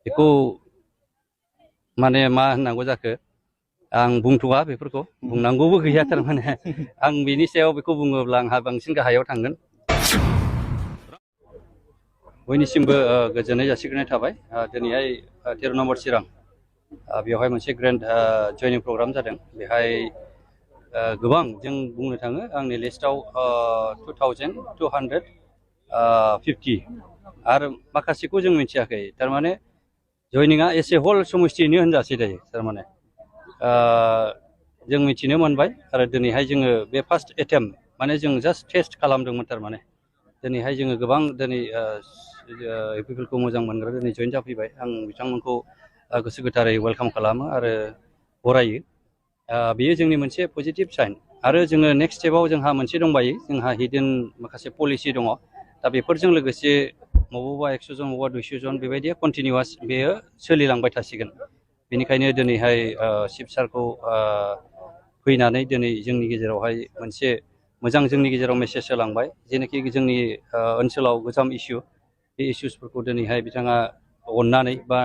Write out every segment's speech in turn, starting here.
बेखौ माने मा होननांगौ जाखो आं बुंथ'वा बेफोरखौ बुंनांगौबो गैया थारमाने आं बेनि सायाव बेखौ बुङोब्ला आंहा बांसिन गाहायाव थांगोन बयनिसिमबो गोजोननाय जासिग्रोनाय थाबाय दिनैहाय 13 नम्बर चिरां बेवहाय मोनसे ग्रेन्ड जयनिं प्रग्राम जादों बेहाय गोबां जों बुंनो थाङो आंनि लिस्टआव 2250 आरो माखासेखौ जों मिथियाखै थारमाने जयनिंआ एसे हल समिस्टियैनो होनजासै दायो थारमाने जों मिथिनो मोनबाय आरो दिनैहाय जोङो बे फार्स्ट एटेम्प्ट माने जों जास्ट टेस्ट खालामदोंमोन थारमाने दिनैहाय जोङो गोबां दिनै पिपलखौ मोजां मोनग्रा दिनै जइन जाफैबाय आं बिथांमोनखौ गोसो गोथारै वेलकाम खालामो आरो बरायो बेयो जोंनि मोनसे पजिटिभ साइन आरो जोङो नेक्स्ट स्टेपाव जोंहा मोनसे दंबायो जोंहा हिडन माखासे पलिसि दङ दा बेफोरजों लोगोसे बबावबा 100 जन बबावबा 200 जन बेबायदिया कन्टिनिउवास बेयो सोलिलांबाय थासिगोन बेनिखायनो दिनैहाय चिफ सारखौ फैनानै दिनै जोंनि गेजेरावहाय मोनसे मोजां जोंनि गेजेराव मेसेज होलांबाय जेनाखि जोंनि ओनसोलाव गोजाम इस्यु बे इस्युसफोरखौ दिनैहाय बिथाङा अननानै बा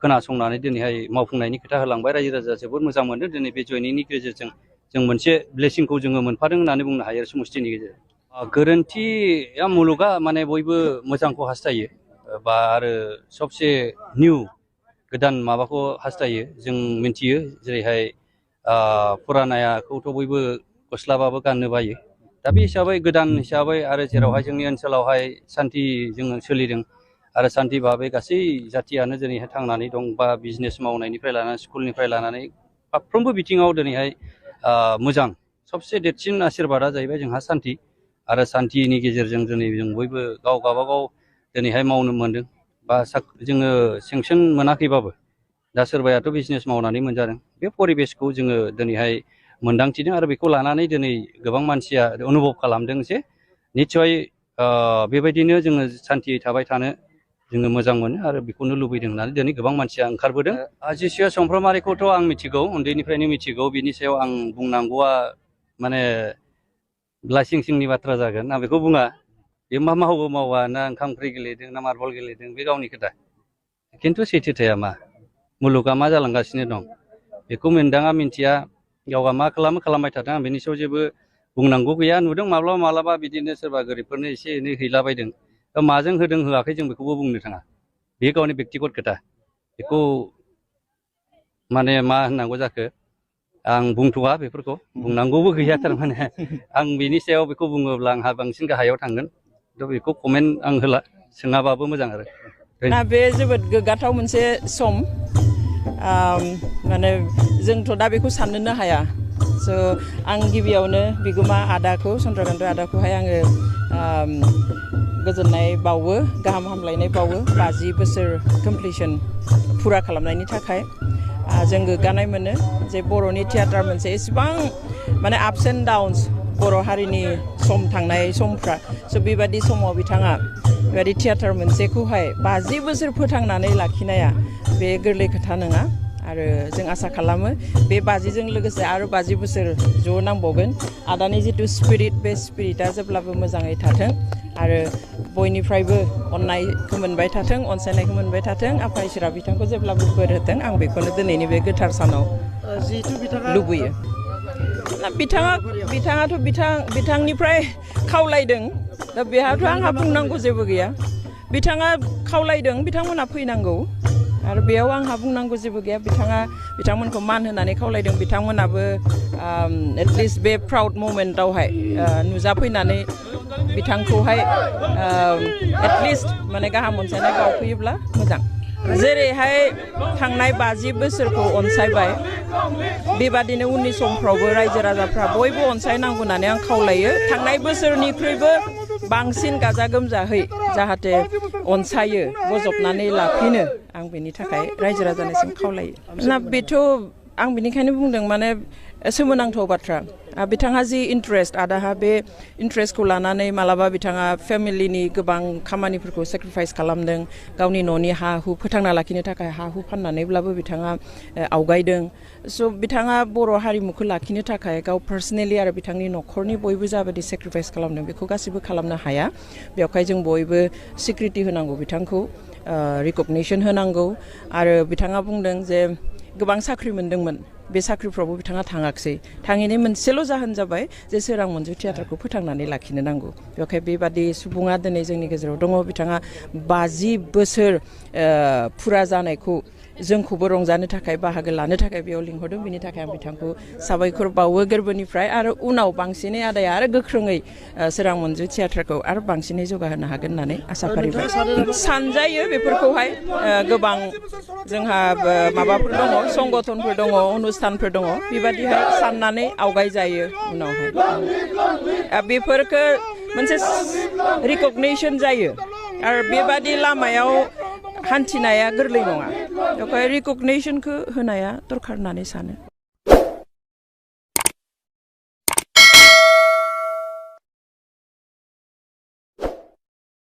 खोनासंनानै दिनैहाय मावफुंनायनि खोथा होलांबाय रायजो राजा जोबोद मोजां मोनदों दिनै बे जयनिंनि गेजेरजों जों मोनसे ब्लेसिंखौ जोङो मोनफादों होननानै बुंनो हायो समष्टिनि गेजेरजों गोरोन्थिया मुलुगा माने बयबो मोजांखौ हास्थायो बा आरो सबसे निउ गोदान माबाखौ हास्थायो जों मिथियो जेरैहाय फुरानायाखौथ' बयबो गस्लाबाबो गाननो बायो दा बे हिसाबै गोदान हिसाबै आरो जेरावहाय जोंनि ओनसोलावहाय सान्थि जोङो सोलिदों आरो सान्थि भाबै गासै जाथियानो दिनैहाय थांनानै दं बा बिजनेस मावनायनिफ्राय लानानै स्कुलनिफ्राय लानानै फारफ्रोमबो बिथिङाव दिनैहाय मोजां सबसे देरसिन आशीर्बादा जाहैबाय जोंहा सान्थि आरो सान्थिनि गेजेरजों दिनै जों बयबो गाव गावबागाव दिनैहाय मावनो मोनदों बा जोङो सेंसन मोनाखैबाबो दा सोरबायाथ' बिजनेस मावनानै मोनजादों बे परिबेसखौ जोङो दिनैहाय मोनदांथिदों आरो बेखौ लानानै दिनै गोबां मानसिया अनुभब खालामदों जे निस्सय बेबायदिनो जोङो सान्थियै थाबाय थानो जोङो मोजां मोनो आरो बेखौनो लुबैदों होननानै दिनै गोबां मानसिया ओंखारबोदों जिसुआ समफ्रामारिखौथ' आं मिथिगौ उन्दैनिफ्रायनो मिथिगौ बिनि सायाव आं बुंनांगौआ माने ब्लासिं सिंनि बाथ्रा जागोन आं बेखौ बुङा बे मा मावो मावा ना ओंखाम ओंख्रि गेलेदों ना मार्बल गेलेदों बे गावनि खोथा खिन्थु सैथोथाया मा मुलुगा मा जालांगासिनो दं बेखौ मोनदाङा मिन्थिया गावहा मा खालामो खालामबाय थादों आं बेनि सायाव जेबो बुंनांगौ गैया नुदों माब्लाबा माब्लाबा बिदिनो सोरबा गोरिबफोरनो एसे एनै हैलाबायदों माजों होदों होआखै जों बेखौबो बुंनो थाङा बे गावनि बेक्तिगत खोथा बेखौ माने मा होननांगौ जाखो आं बुंथ'वा बेफोरखौ बुंनांगौबो गैया थारमाने आं बेनि सायाव बेखौ बुङोब्ला आंहा बांसिन गाहायाव थांगोन थ' बेखौ कमेन्ट आं होला सोङाबाबो मोजां आरो ना बे जोबोद गोग्गाथाव मोनसे सम माने जोंथ' दा बेखौ साननोनो हाया स' आं गिबियावनो बिगोमा आदाखौ चन्द्रकान्त आदाखौहाय आङो गोजोननाय बावो गाहाम हामलायनाय बावो 50 बोसोर कमप्लिसन फुरा खालामनायनि थाखाय जों गोग्गानाय मोनो जे बर'नि थियाटार मोनसे एसेबां माने आपस एन्ड डाउन्स बर' हारिनि सम थांनाय समफ्रा स' बेबादि समाव बिथाङा बेबादि थियाटार मोनसेखौहाय 50 बोसोर फोथांनानै लाखिनाया बे गोरलै खोथा नङा आरो जों आसा खालामो बे 50जों लोगोसे आरो 50 बोसोर ज' नांबावगोन आदानि जिथु स्पिरिट बे स्पिरिटआ जेब्लाबो मोजाङै थाथों आरो बयनिफ्रायबो अननायखौ मोनबाय थाथों अनसायनायखौ मोनबाय थाथों आफा इसोरा बिथांखौ जेब्लाबो बोर होथों आं बेखौनो दिनैनि बे गोथार सानाव लुबैयो बिथांनिफ्राय खावलायदों दा बेहाथ' आंहा बुंनांगौ जेबो गैया बिथाङा खावलायदों बिथांमोनहा फैनांगौ आरो बेयाव आंहा बुंनांगौ जेबो गैया बिथांमोनखौ मान होनानै खावलायदों बिथांमोनाबो एटलिस्ट बे प्राउड मोमेन्टआवहाय नुजाफैनानै बिथांखौहाय एटलिस्ट माने गाहाम अनसायनाय बावफैयोब्ला मोजां जेरैहाय थांनाय 50 बोसोरखौ अनसायबाय बेबादिनो उननि समफ्रावबो रायजो राजाफ्रा बयबो अनसायनांगौ होननानै आं खावलायो थांनाय बोसोरनिख्रुइबो बांसिन गाजा गोमजाहै जाहाथे अनसायो बजबनानै लाफिनो आं बेनि थाखाय रायजो राजानिसिम खावलायो ना बेथ' आं बिनिखायनो बुंदों माने सोमोनांथाव बाथ्रा बिथाङा जि इन्ट्रेस्ट आदाहा बे इन्ट्रेस्टखौ लानानै मालाबा बिथाङा फेमिलिनि गोबां खामानिफोरखौ सेक्रिफाइस खालामदों गावनि न'नि हा हु फोथांना लाखिनो थाखाय हा हु फाननानैब्लाबो बिथाङा आवगायदों स' बिथाङा बर' हारिमुखौ लाखिनो थाखाय गाव पार्सनेलि आरो बिथांनि न'खरनि बयबो जाबायदि सेक्रिफाइस खालामदों बेखौ गासैबो खालामनो हाया बेवहाय जों बयबो सिक्रिटि होनांगौ बिथांखौ रिकगनिसन होनांगौ आरो बिथाङा बुंदों जे गोबां साख्रि मोन्दोंमोन बे साख्रिफ्रावबो बिथाङा थाङाखसै थाङैनि मोनसेल' जाहोन जाबाय जे सोरां मन्जु थियाटारखौ फोथांनानै लाखिनो नांगौ बेवहाय बेबादि सुबुङा दिनै जोंनि गेजेराव दङ बिथाङा 50 बोसोर फुरा जानायखौ जोंखौबो रंजानो थाखाय बाहागो लानो थाखाय बेयाव लिंहरदों बिनि थाखाय आं बिथांखौ साबायखर बावो गोरबोनिफ्राय आरो उनाव बांसिनै आदाया आरो गोख्रोङै सोरां मन्जु थियाटारखौ आरो बांसिनै जौगाहोनो हागोन होननानै आसा फारिबाय सानजायो बेफोरखौहाय गोबां जोंहा माबाफोर दङ संगठनफोर दङ अनुस्थानफोर दङ बेबादिहाय साननानै आवगायजायो उनावहाय बेफोरखौ मोनसे रिकगनिसन जायो आरो बेबादि लामायाव हान्थिनाया गोरलै नङा बेवहाय रिकगनिसनखौ होनाया दरखार होननानै सानो